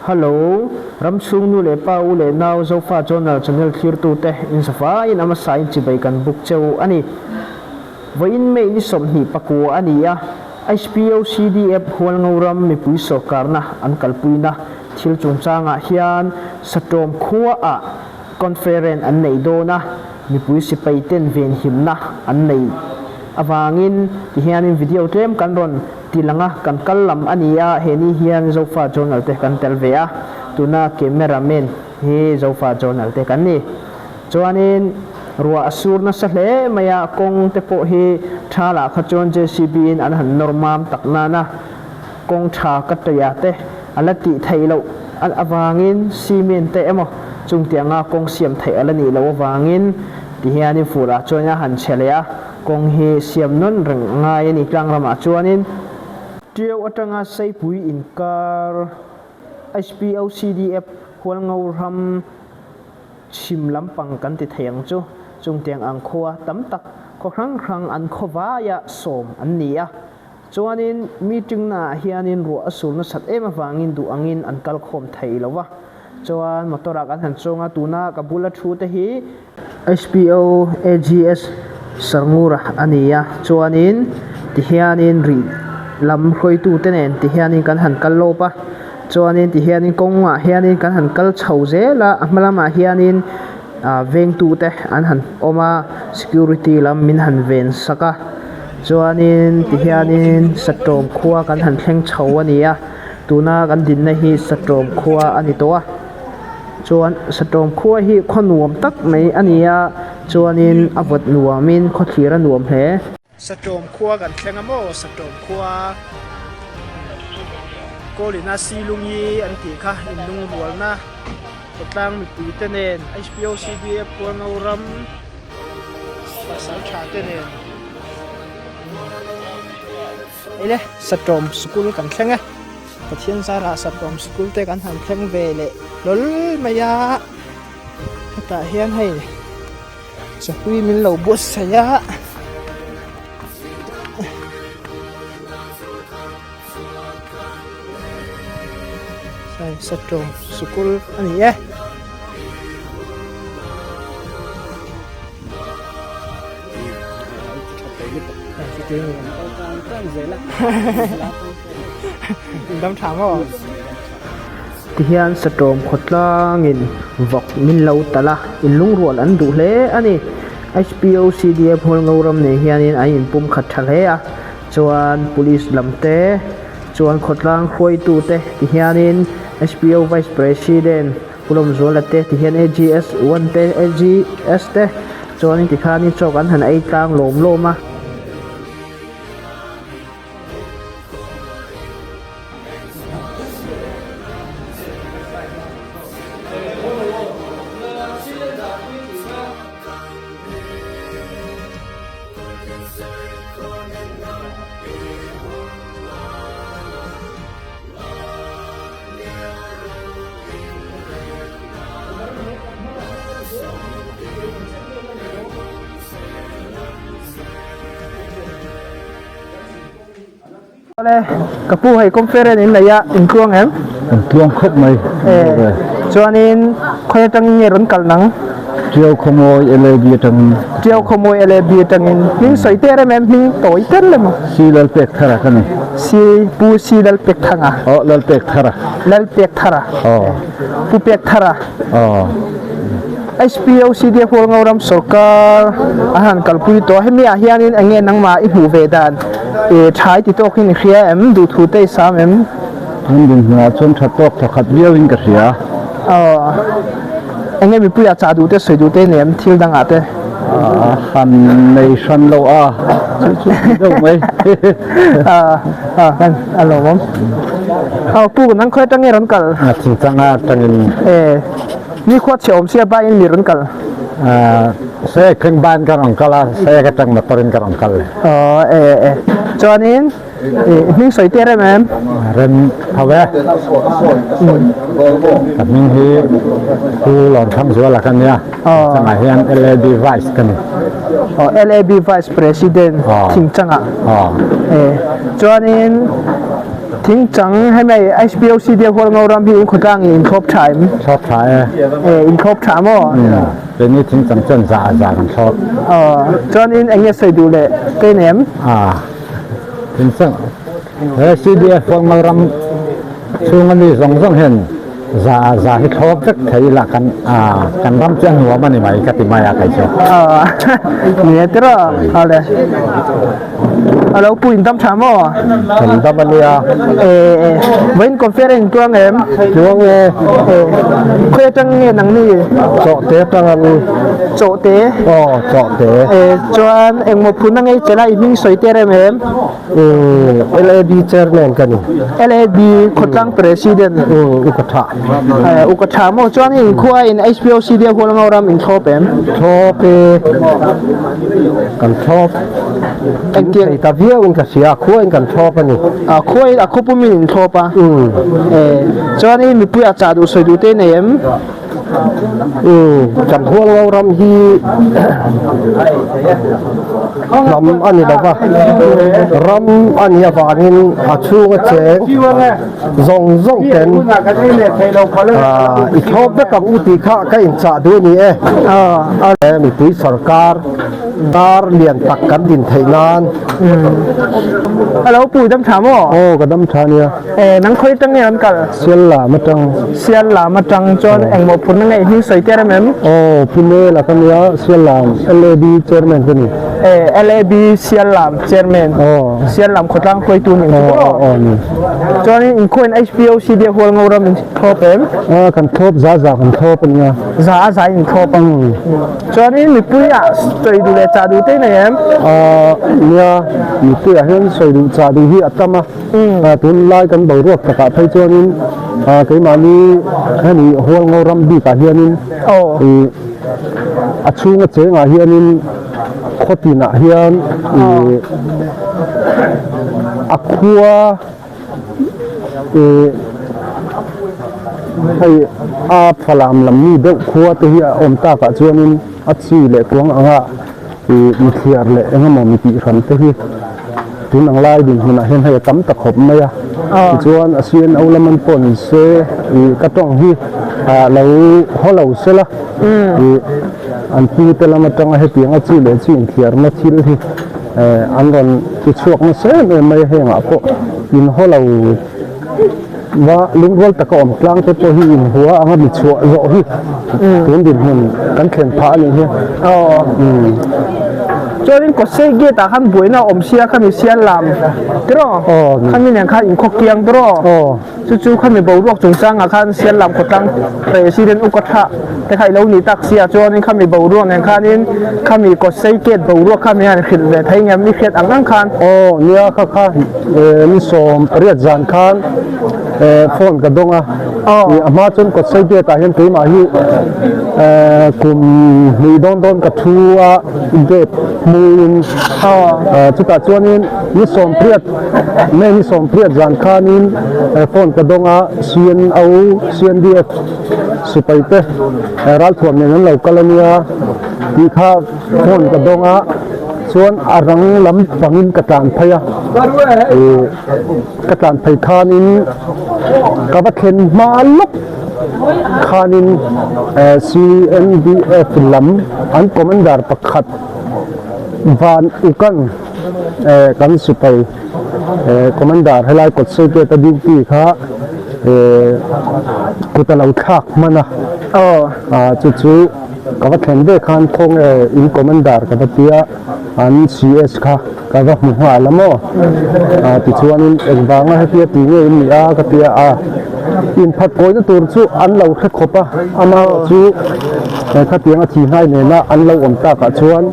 Hallo, ramchhung nu leh pa u leh nau Zofa Journal channel thlirtute inzavaiin a hmasain chibai kan buk cheu a ni. Vawiin May ni 29 a ni a, HPOCDF Hualngoram mipui sawrkarna an kalpuina thil chungchangah hian Satawm khuaah conference an nei dawn a, mipui sipai ten venhimna an nei avangin tihianin video tlem kan rawn ti lang a, kan kal lam a ni a, he ni hian Zofa Journal te kan tel ve a, tuna camera man hi Zofa Journal te kan ni. Chuanin ruah a sur nasa hle mai a, kawng te pawh hi tha lah kha chuan JCB in an han nawr mam tak nana kawng tha ka tia te a la tih theih loh avangin cement te emaw chungtianga kawng siam theih a la nih loh avangin tihianin furah chuan a han chhe leh a, kawng hi siam nawn reng a ngai a ni tlang ramah chuanin. Tiau atanga Seipui inkar HPOCDF Hualngoram chhim lampang kan ti thei ang chu. Chungtiang ang khua tam tak khaw hrang hrang an khaw vaia sawm an ni a. Chuanin meeting naah hianin ruah a sur nasat em avangin duh angin an kal khawm thei lo va. Chuan motor ah kan han chuang a, tuna ka bula thu te hi HPO AGS Sarngura a ni a, chuanin tihianin rih lam hruaitute nen tihianin kan han kal lawp a, chuanin tihianin kawngah hianin kan han kal chho zel a, a hma lamah hianin ah vengtute an han awm a, security lam min han ven sak a, chuanin tihianin Satawm khua kan han thleng chho a ni a, tuna kan dinna hi Satawm khua a ni tawh a. Chuan Satawm khua hi khaw nuam tak mai a ni a, chuanin a vawt nuamin khaw thlir a nuam hle. Satawm khua kan thleng a maw? Satawm khua Kawlina Silungi an tih kha inlungrualna khawtlang mipuite nen HPOCBF Khualngo ram pasal tha te nen Eile Satawm sikul kan thleng e. Pathian zarah Satawm sikul te kan han thleng ve leh hlawl mai a. Hetah hian hei chahui min lo buatsaih a. Hei Satawm sikul a ni e. Tihian Satawm khawtlangin vawk min lo talh a, inlungrual an duh hle a ni. HPOCDF Hualngo ram nen hianin an inpum khat tha hle a, chuan Police lam te chuan khawtlang hruaitute tihianin HPO Vice President Pu Lawmzuala te tihian AGS one te AGS te chuanin tikhanin chaw an han ei tlang lawm lawm a. Awle, ka pu hei conference in nei a, in tluang em? Kan tluang khawp mai. E, chuanin khawi atangin nge rawn kal nang? Tiau Khawmawi LAB atangin. Tiau Khawmawi LAB atangin. Hming sawi ter em em, hming tawi ter le maw? Si Lalpekthara ka ni. Si Pu Si Lalpekthanga. Aw, Lalpekthara. Lalpekthara. Aw. Pu Pekthara. Aw. HPOCD Hualngo ram sorkar a han kalpui tawh a, hemi ah hianin eng nge nangmah i hmuh ve dan i tha i ti tawk in i hria em, duhthu te i sam em? An dinhmunah chuan tha tawk thawkhat viau in ka hria. Aw. Eng nge mipui ah chah duh te sawi duh te nei em thil dangah te? A hran nei hran lo a, chu chu ti deuh mai. A a kan a lawmawm. Aw pu nang khawi atang nge rawn kal? A thingtlang atangin. E ni khua chhe awm sia bai in mi rawn kal? A se thleng ban ka rawn kal a, se ka tang motor in ka rawn kal. Aw e e chuanin Hming sawi te rem em? Rem tho e. Ka hming hi Pu Lawmthangzuala ka nia. Changah hian LAB Vice ka ni. Aw LAB Vice President Thingchangah. Aw. Chuanin Thingchang hemi HPOC te hual ngo ram hi in khawtlang in inthlawp tha em? Thlawp tha e. E inthlawp tha maw? Keini thingchang chuan za a za kan thlawp. Aw chuan in eng nge sawi duh leh te nem? A thingchang he CDF hual ngo ram chhunga mi zawng zawng hian za a za hi thlawp vek thei ila kan kan ram chu a nuam a ni mai ka ti mai a kei chu. Aw ni tiraw awle. A lo pu in dam tha maw? Kan dam a nia. E vawiin conference in tluang em? Tluang e. E khawi atang nge nang ni? Chawhte atang an. Chawhte? Aw chawhte. E chuan engmaw phun a ngei che la i hming sawi ter em em? Umm LAB chairman ka ni. LAB khawtlang president. Umm uka tha. E uka tha maw? Chuan in khua in HPOC dia hual ngo ram in thlawp em? Thlawp e. Kan thlawp Engtiang thei ta viau in ka hria a khua in kan thlawp a ni. A khua in a khaw pum in in thlawp a. E chuan i mipui a chah duh sawi duh te nei em? Umm kan hual ngo ram hi hnam a ni lo va, ram a nih avangin a chhung a cheng zawng zawng ten i thlawp vek ang u tih kha ka inchah duh a ni e. Mipui sorkar Dar lian tak kan din theih nan. Hello Pui dam tha maw? Aw ka dam tha nia. E nang khawi atang nge an kal? Sial lam atang. Sial lam atang chuan engmaw phurna nge i hming sawi tir em em? Aw Pu Mela ka nia Sial lam LAB chairman ka ni. E LAB Sial lam chairman. Aw. Sial lam khawtlang hruaitu nih chu maw? Aw aw ni. Chuanin inkhuain HPOC dia hual ngo ram in thlawp em? Aw kan thlawp za za kan thlawp ania. Za a za in thlawp a. Chuanin mipuiah sawi duh leh chah duh te nei em? Nia, mipuiah hian sawi duh chah duh hi a tam a. Tunlai kan boruak takah phei chuanin keimahni hemi Hualngo ram bikah hianin a chhunga chengah hianin khaw tinah hian a khua Ih hei a falam lam mi deuh khua te hi a awm takah chuanin a chi leh kuang anga ih mithliar leh eng emaw mi tih hran te hi tun ang lai dinhmunah hian hei a tam ta khawp mai a tichuan a CNO lam an pawh ni se ih ka tawng hi ah lo haw lo se la ih an pu te lam atanga hetiang a chi leh chi inthliarna thil hi. An rawn ti chhuak nasa em em mai a hengah pawh in haw lo va lungrual taka awm tlang te pawh hi in hua anga mi chhuah zawh hi tun dinhmun kan thlen phah a nih hi. Chuanin Kawtsei gate ah khan buaina a awm sia khami sial lam tiraw khami nen khan in khaw kiang tiraw. Chu chu khami boruak chungchangah khan Siallam khawtlang President Uka Tha te kha i lo nih tak sia chuanin khami boruak nen khanin khami Kawtsei Gate boruak kha mi han hrilh ve thei ngem i hriat ang ang khan. Aw nia kha kha ni 18 zan khan phone ka dawng a, a hma chuan Kawtsei Gate ah hian keimah hi kum hnih dawn dawn ka thu a gate hmuin chutah chuanin ni 18 May ni 18 zan khanin phone ka dawng a, CNO, CNDF sipai te ralthuam nen an lo kal a nia tih kha phone ka dawng a, chuan a rang lam pangin ka tlan phei a, ih ka tlan phei khanin ka va thlen hma lawk khanin CNDF lam an commander pakhat van ukan. Eh kan sipai eh commander helai kawt sei gate a duty kha eh kut a lo thlak hman a aw ah chu chu ka va thlen ve khan khaw nge in commander ka va tia an CS kha ka va hmu nghal a maw ah tichuanin engvanga hetia ti nge in nih a ka tia a inphat kawina tur chu an lo hre khawp a amaherawhchu khatiang a thi hnai nena an lo awm takah chuan.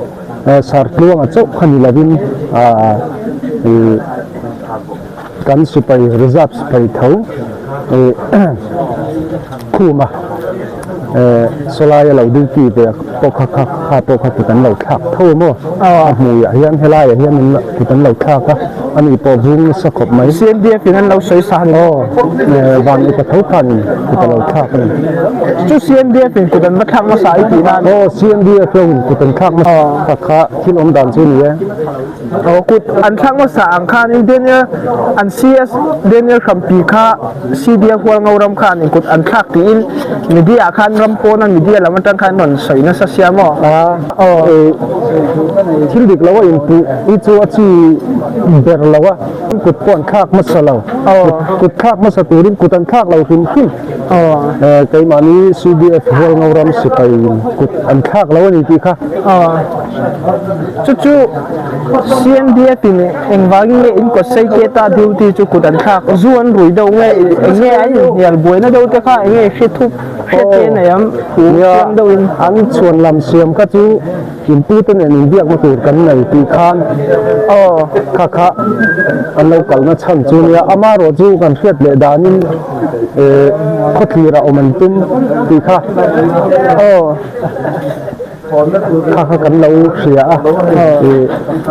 Sartluanga chauh kha ni lovin ih kan sipai reserve sipai tho ih khuma sawlaia lo duty ve pawh kha kha kha pawh kha kut an lo thlak tho a maw a hmuiah hian helaiah hian an kut an lo thlak a ani pawh vung nasa khawp mai. CNDF in an lo sawi sa a ni. Aw van upa tho khanin kut a lo thlak a ni. Chu CNDF in kut an va thlak hmasa i tih nan. Aw CNDF ho in kut an thlak hmasa kha thil awm dan chu a ni e. Aw kut an thlak hmasa ang khanin Daniel an CS Daniel Hrampi kha CDF Hualngo ram khan in kut an thlak tiin media ah khan ram pawna media lam atang khan rawn sawi nasa sia maw? Aw thil dik lo a inpuh hi chu a chi ber lo a, kut pawh an thlak hmasa lo, kut thlak hmasa turin kut an thlak lo hrim hrim. Keimahni CDF Hualngo ram sipai in kut an thlak lo a ni tih kha. Chu chu CNDF in engvangin nge in kawt sei te ta duty chu kut an thlak? Zu an rui deuh nge eng nge an inhnial buaina deuh te kha eng nge hre thup hre te nei ang hu chiang deuh in. An chhuan lam siam kha chu in pu te nen inbiakna tur kan nei tih khan kha kha an lo kalna chhan chu nia. Amaherawh chu kan hriat leh danin khawthlir ah awm an tum tih kha. Kha kha kan lo hria a,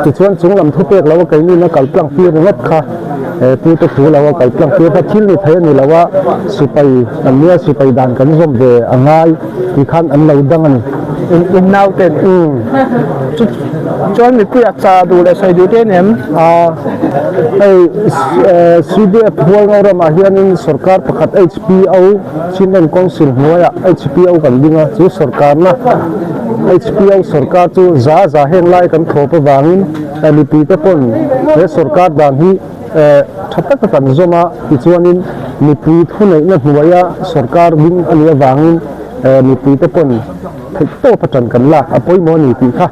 tichuan chung lam thupek lo a keinin a kal tlang tir ringawt kha pute thu lo a kal tlang tir kha thil ni thei a ni lo a, sipai an nia sipai dan kan zawm ve a ngai tih khan an lo dang a ni. In nauten chu chuan mipui a cha duh leh sawi duh te a ni em? A, hei CDF Hualngo ramah hianin sorkar pakhat HPO Chinland Council hnuaiah HPO kan ding a, chu sorkarna HPO sorkar chu za za heng lai kan thlawp avangin mipuite pawn he sorkar dan hi tha taka kan zawm a, tichuanin mipui thuneihna hnuaia sorkar ding a nih avangin mipuite pawn theih tawp atang kan lak a pawimawh a ni tih kha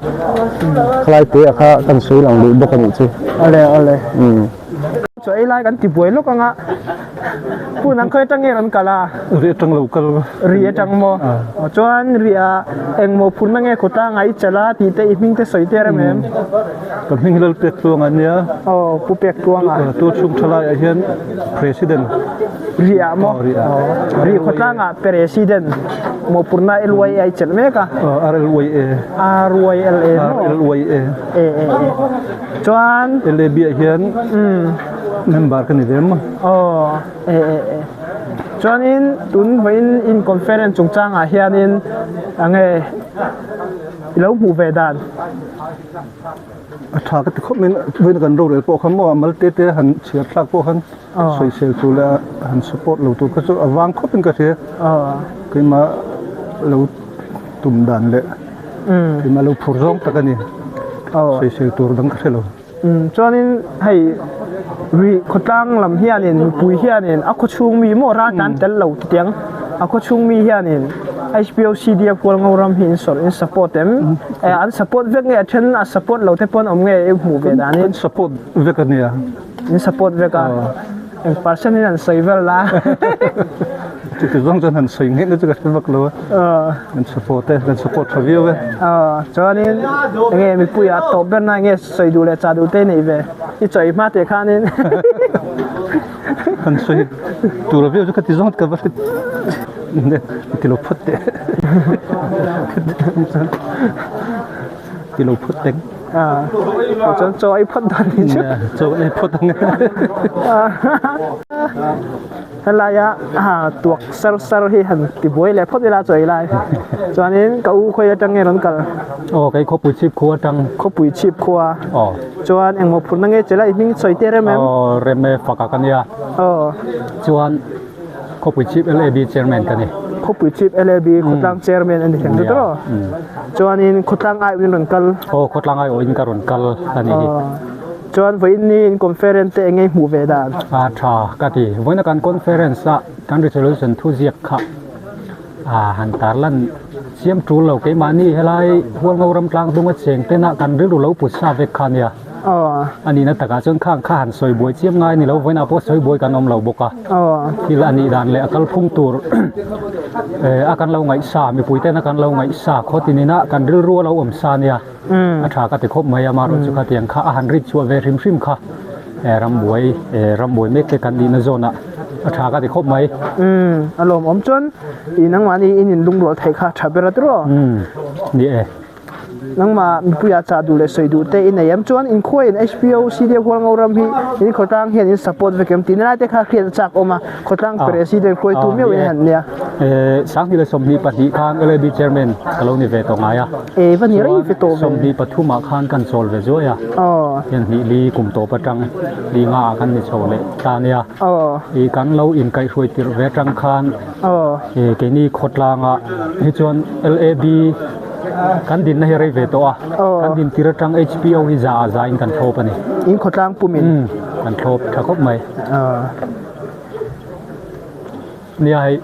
khalai te ah kha kan sawi lang duh bawk a nih chu. Awle awle. Chaw ei lai kan ti buai lawk anga hun ang khawi atang nge rawn kal a? Ri atang lo kal. Ri atang maw? Chuan ri ah engmaw phurna nge khawtlang ah i chelh a tih te i hming te sawi te rem em? Ka hming hi Lalpek Tluanga a nia. Aw Pu Pek Tluanga. Tu chhung thalai ah hian President. Ri ah maw? Ri ah. Ri khawtlang ah President mawhphurna LYA i chelh mek a. RLYA. RYLA maw? RLYA. E e e. Chuan LAB ah hian member ka ni ve maw? Aw e e e. Chuanin tun vawiin in conference chungchangah hianin enge i lo hmuh ve dan? A tha ka ti khawp mai vawiin kan rorel pawh kha maw a mal te te han chhiar thlak pawh khan sawisel tur leh han support lo tur kha chu a vang khawpin ka hria. Keimah lo tum dan leh Keimah lo phur zawng tak a ni. Sawisel tur dang ka hre lo. Chuanin hei ri khawtlang lam hianin mipui hianin a khawchhung mi maw raltlan tel lo titiang a khawchhung mi hianin HPO CDF Hualngo ram hi in sawrh in support em? An support vek nge a then a support lo te pawn awm nge i hmuh ve danin? Kan support vek a nia. In support vek a. Eng percent in an sawi vel la. Chuti zawng chuan han sawi ngei na chu ka hre vak lo a. Kan support e, kan support tha viau e. Chuanin enge mipui ah tawp ber na enge sawi duh leh chah duh te nei ve. I chawi hma teh khanin. Han sawi tur a viau chu khati zawng ka va hre ti lo phawt teh. Ti lo phawt teh. Chuan chaw ei phawt dan ni chu. Chaw ei phawt ang e. Helaia tuak sar sar hi han ti buai leh phawt ila chaw ei lai. Chuanin ka u khawi atang nge rawn kal? Aw kei khawpui chhip khua atang. Khawpui chhip khua. Aw. Chuan engmaw phurna nge che la i hming sawi te rem em? Aw rem e faka ka nia. Aw. Chuan Khawpui Chhip LAB Chairman ka ni. Khawpui Chhip LAB khawtlang Chairman a ni theng chu tawh. Chuanin khawtlang aiawhin rawn kal. Aw khawtlang aiawhin ka rawn kal a ni hi. Chuan vawiin ni in conference te eng nge hmuh ve dan? A tha ka ti. Vawiina kan conference a kan resolution thu ziak kha a han tarlan chiam tul lo keimahni helai Hualngo ram tlang dunga cheng tena kan rilru lo put sa vek kha nia. A nihna takah chuan khang kha han sawi buai chiam ngai a ni lo, vawiinah pawh sawi buai kan awm lo bawk a. Thil a nih dan leh a kalphung tur a kan lo ngaihsa, mipui ten a kan lo ngaihsa khaw tinin a kan rilru a lo awm sa nia. A tha ka ti khawp mai a, amaherawh chu khatiang kha a han rit chhuah ve hrim hrim kha rambuai rambuai mek te kan nihna zawnah a tha ka ti khawp mai. A lawmawm chuan i nangmahni in inlungrual theih kha a tha ber a tiraw? Ni e. Nangmah mipuiah chah duh leh sawi duh te i nei em? Chuan inkhuaiin HPO CDF Hualngo ram hi in khawtlang hian in support vek em? Tihna lai te kha hriat a chak awm a, khawtlang President hruaitu miau in han nia. 2024 khan LAB Chairman ka lo ni ve tawh ngai a. E va ni rei ve tawh ve. 23 ah khan kan chawl ve zuai a. Hian hnih li kum tawp atang li nga ah kan ni chho leh ta nia. I kan lo inkaihhruai tirh ve atang khan keini khawtlangah hi chuan LAB Kan dinna hi rei ve tawh a, kan din tir atang HPO hi za ah za in kan thlawp a ni. In khawtlang pum in? Umm, kan thlawp tha khawp mai. Nia hei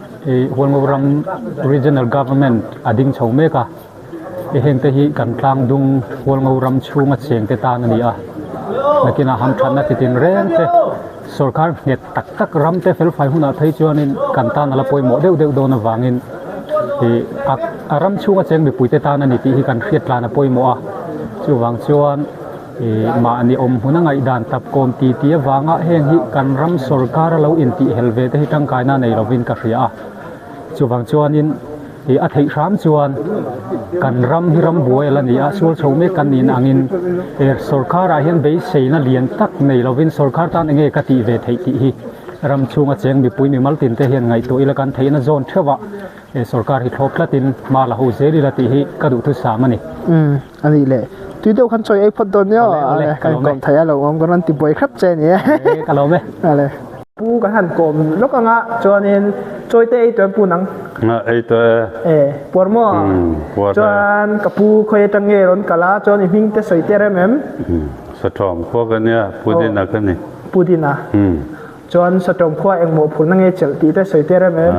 Hualngo ram Regional Government a ding chho mek a, hei heng te hi kan tlang dung Hualngo ram chhunga cheng te tan a ni a, nakinah hamthatna chi tin reng te sorkar nghet tak tak ram te felfai hunah phei chuanin kan tan a la pawimawh deuh deuh dawn avangin ih a a ram chhunga cheng mipuite tan a ni tih hi kan hriat tlan a pawimawh a chuvang chuan ih mahni awm hmun a ngaihdan tap kawm ti tih avanga heng hi kan ram sorkar a lo intih hel ve te hi tangkaina nei lovin ka hria a chuvang chuanin Ih a theih hram chuan kan ram hi ram buai a la ni a, sual chho mek kan niin angin he sorkharah hian beiseina lian tak nei lovin sorkhar tan enge ka tih ve theih tih hi ram chhunga cheng mipui mimal tin te hian ngaihtuah ila kan theihna zawn theuh a, he sorkar hi thlawp tlatin hma la ho zel ila tih hi ka duhthusam a ni. Umm a nih leh tui deuh khan chawi ei phawt dawn nia aw ale ka inkawm thei a lo awm ka rawn ti buai hrep che a ni e. Ka lawm e. Ale. Pu kan han kawm lawk anga chuanin chawi te ei tawh em pu nang? Ei tawh e. E puar maw? Puar e. Chuan ka pu khawi atang nge rawn kal a chuan i hming te sawi te rem em? Satawm khua ka nia Pu Dina ka ni. Pu Dina. Chuan Satawm khua eng mawhphurhna nge chelh tih te sawi te rem em?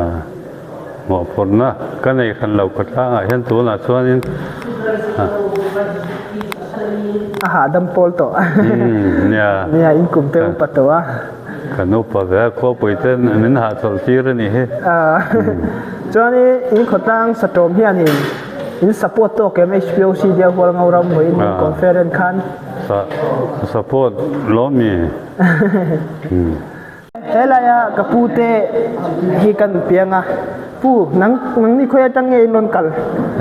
Mawhphurhna ka nei hran lo khawtlangah hian tunah chuanin A hahdam pawl tawh. Nia. Nia in kum te upa tawh a. Kan upa ve a khuapui te min hahchawlh tir a nih hi. Chuan i in khawtlang satawm hianin in support tawk em HPOC Dial Hual Ngo ram vawiin min conference khan. Support lawm mi. Helaia ka pu te hi kan piang a, Pu, nang nangni khawi atang nge in rawn kal?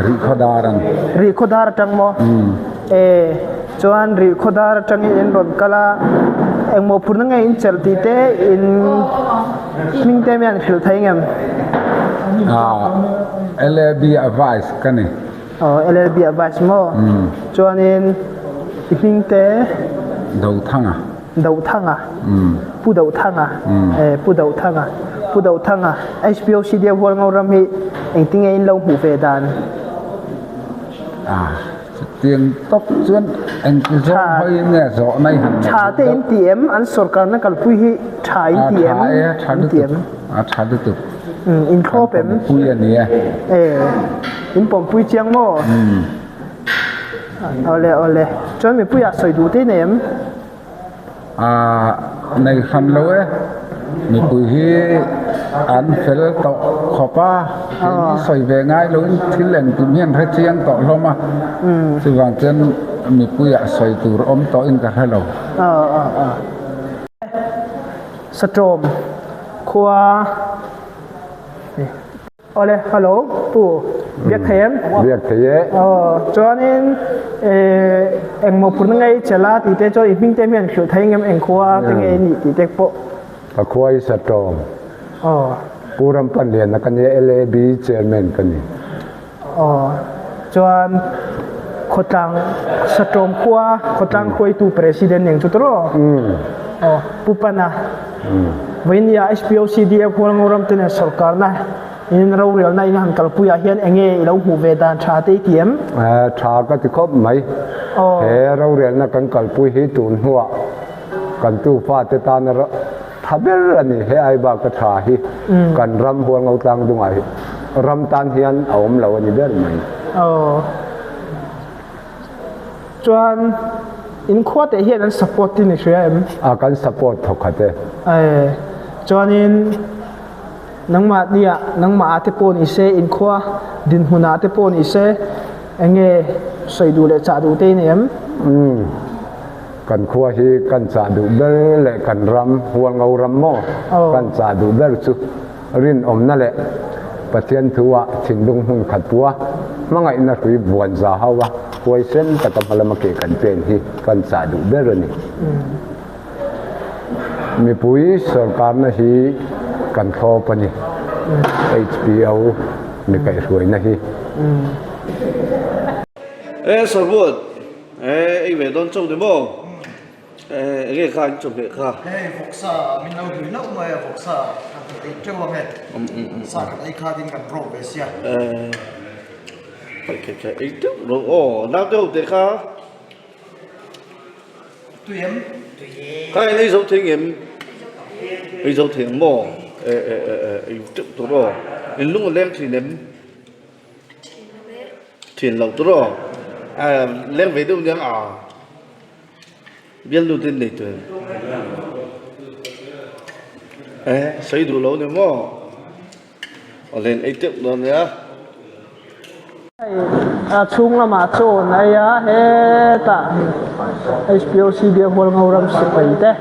Rihkhawdar ang. Rihkhawdar atang maw? E, chuan Rihkhawdar atangin in rawn kal a, engmaw phurna nge in chelh tih te in hming te mian hrilh thei ngem? Ah, LAB a vice ka ni. Aw, LAB a vice maw? Chuanin i hming te? Dothanga. Dothanga, Pu Dothanga, eh Pu Dothanga, Pu Dothanga, HPOC Diau Hualngo ram hi engtinge in lo hmuh ve dan? Ah, chutiang tawp chuan engti zawng hawi nge zawh nai han neih Tha te in ti em? An sorkarna kalpui hi tha in ti em? A tha e, tha lutuk, a tha lutuk. In thlawp em? Kan pawmpui a ni e. Eh, in pawmpui chiang maw? Awle awle, chuan mipuiah sawi duh te nei em? Aaa nei hran lo e, mipui hi an fel tawh khawp a, keini sawi ve ngai loin thil engkim hi an hre chiang tawh hlawm a, chuvang chuan mipuiah sawi tur awm tawhin ka hre lo. Satawm khua. Awle, hello, Pu, biak thei em? Biak thei e. Aw, chuanin eh engmaw phurna nge i chelh a tih te chuan i hming te hian hrilh thei ngem eng khua te nge i nih tih te pawh. Ka khua i Satawm. Aw. Pu Rampanliana ka nia LAB Chairman ka ni. Aw, chuan khawtlang Satawm khua khawtlang hruaitu President eng chu tawh. Aw, Pu Pana. Vawinia HPOCDF Hualngo ram te nen sorkarna in rorelna in han kalpuiah hian enge i lo hmuh ve dan tha te i ti em? Tha ka ti khawp mai. He rorelna kan kalpui hi tun hnuah kan tufa te tana tha ber a ni. He ai bak a tha hi kan ram Hualngo tlang dungah hi ram tan hian a awm lo a ni ber mai. Chuan in khua teh hian an support tin i hria em? A kan support thawk khat e. E chuanin nangmah nia nangmah ah te pawh ni se in khua dinhmun ah te pawh ni se enge sawi duh leh chah duh te i nei em? Umm kan khua hi kan chah duh ber leh kan ram Hualngo ram maw kan chah duh ber chu rinawmna leh Pathian thu ah thinlung hmun khat pua. Hmangaihna hrui buan za hau a, huaisen taka hmalama ke kan pen hi kan chah duh ber a ni. Mipui sorkarna hi kan thlawp a ni. HPO mi kaihhruaina hi. E Sarbuat, e ei ve dawn chauh ni maw? E enge kha in chawhmeh kha? Hei vawksa min lo hlui hlauh mai a, vawksa kan ei teuh ang e. Sa kan ei kha din kan rawk ve sia. E ei teuh lo aw, naute ho te kha. Tui em? Kha en ei zo thei ngem? Ei zo thei ang maw? E e e e ei teuh tur aw. In lung a leng thin em? Thin lo tur aw. A leng ve deuh aniang a. Bialnu te in nei tur em? E sawi duh lo ni maw? A len ei teuh dawn nia. Hei a chhung lamah chaw an ei a, hetah HPOC biak hual ngo ram sipai te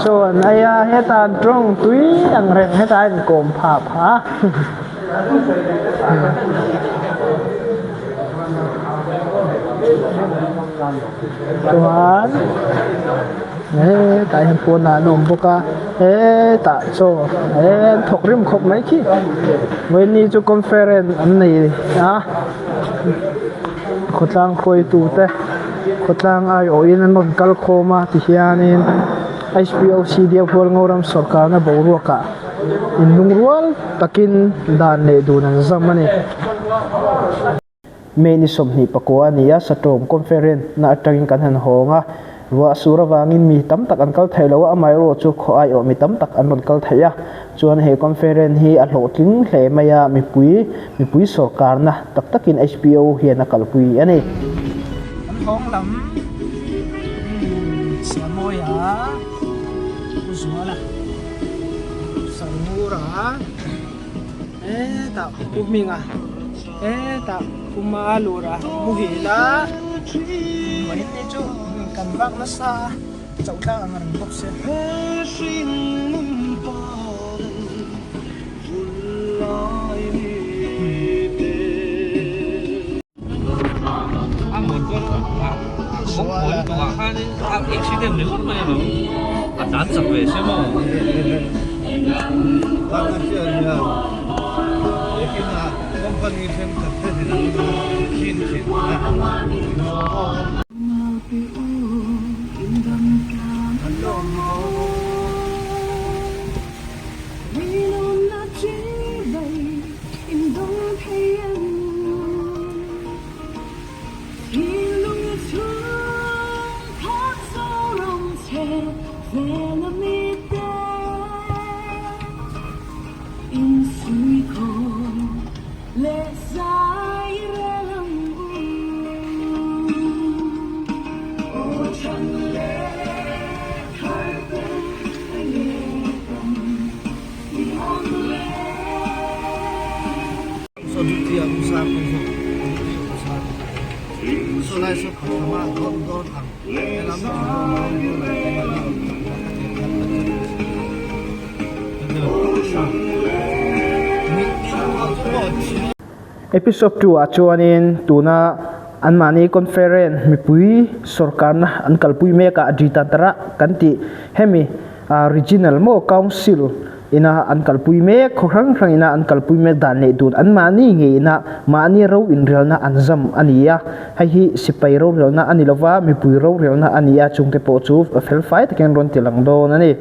chaw an ei a, hetah an tawng tui ang reng hetah a inkawm phah phah a. Chuan hetah hian pawnah an awm bawk a hetah chaw an thawk rim khawp mai khi vawiin ni chu conference an nei a khawtlang hruaitu te khawtlang aiawhin an rawn kal khawm a tihianin H P O C Diau Hualngo ram sawrkarna boruakah inlungrual takin dan leh dun an zam a ni. May ni 24 a ni a, Satawm Conference na atangin kan han hawng a, ruah a sur avangin mi tam tak an kal thei lo a, amaherawh chu khaw aiawh mi tam tak an rawn kal thei a, chuan he Conference hi a hlawhtling hle mai a, mipui mipui sawrkarna tak takin HPO hian a kalpui a ni. An hawng lam Siamawia, Pu Zuala, Sangmura, hetah Pu Hminga. Hetah Puma lur a muhil a, vawiin ni chu kan vak nasa a, chauh thlak ang reng bawk se. Episode 2 ah chuanin tuna anmahni conference mipui sawrkarna an kalpui mek a Dritantara kan tih hemi regional maw council ina an kalpui mek khaw hrang hrang ina an kalpui mek dan leh dun anmahni ngei ina mahni ro inrelna an zam a ni a hei hi sipai rorelna a ni lova mipui rorelna a ni a chungte pawh chu fel fai takin rawn ti lang dawn a ni.